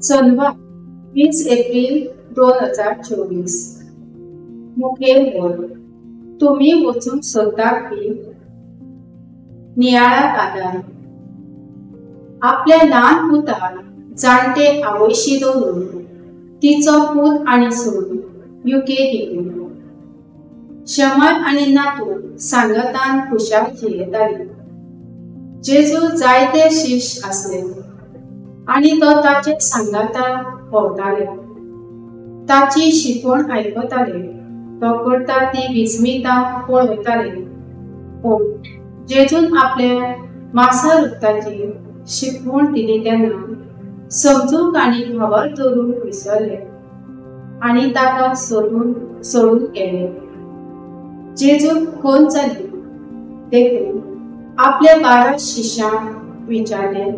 सोनवार 20 एप्रिल 2024. मुखेल बोल तुमी वचूंक सोदतात बी नियाळाक आदार. आपल्या ल्हान पुताक जाणटे आवयशी दवरून तिचो पूत आनी सून युके गेली. शमय आनी नातू सांगातान खुशाल जियेताली. जेजू जायते शिश्य आसले आनी तो ताचे सांगातान भोंवताले, ताची शिकवण आयकताले, तो करता ती विस्मितां पळयताले. पूण जेजून आपल्या मासा रुक्ताची शिकवण दिली तेन्ना समजूंक आनी खबर दवरूंक विसरले आनी ताका सोडून गेले. जेजूक खंत जाली देखून आपल्या 12 शिश्यांक विचारले,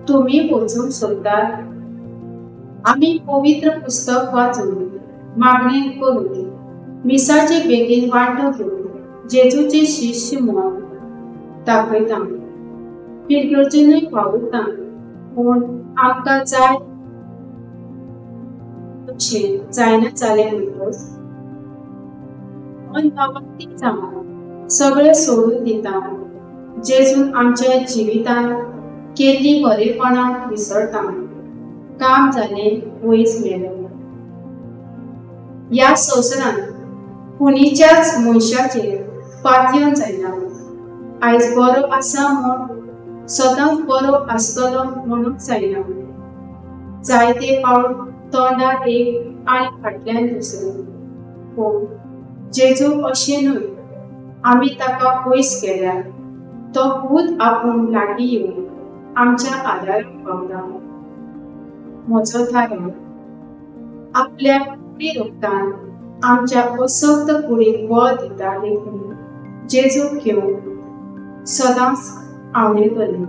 तुमी वचूंक सोदतात? आमी पवित्र पुस्तक वाचून, मागणी करून, मिसाचे बेगीन वांटो घेवन जेजूचे शिश्य म्हूण दाखयता, फिरगर्जेनूय वावुरता, पूण आमकां जाय तशें जायना जालें म्हणटच मन भावार्थी जावन सगळें सोडून दिता. जेजून आमच्या जिवितांत केल्ली बरेपणां विसरता. काम जालें वयच मेळ्ळें. ह्या संवसारांत कुणीच्याच मनशाचेर पातयेवन जायना. आयज बरो आसा म्हूण सदांच बरो आसतलो म्हणूंक जायना. जायते पावट तोंडार एक आनी फाटल्यान दुसरें. पूण जेजू अशें न्हय. आमी ताका पयस केल्यार तो खूद आपूण लागीं येवन आमच्या आदाराक पावता. म्हजो थाराव आपल्या कुडी रोगतान आमच्या असक्त कुडीक बळ दिता देखून जेजूक घेवन सदांच आवडीतलें.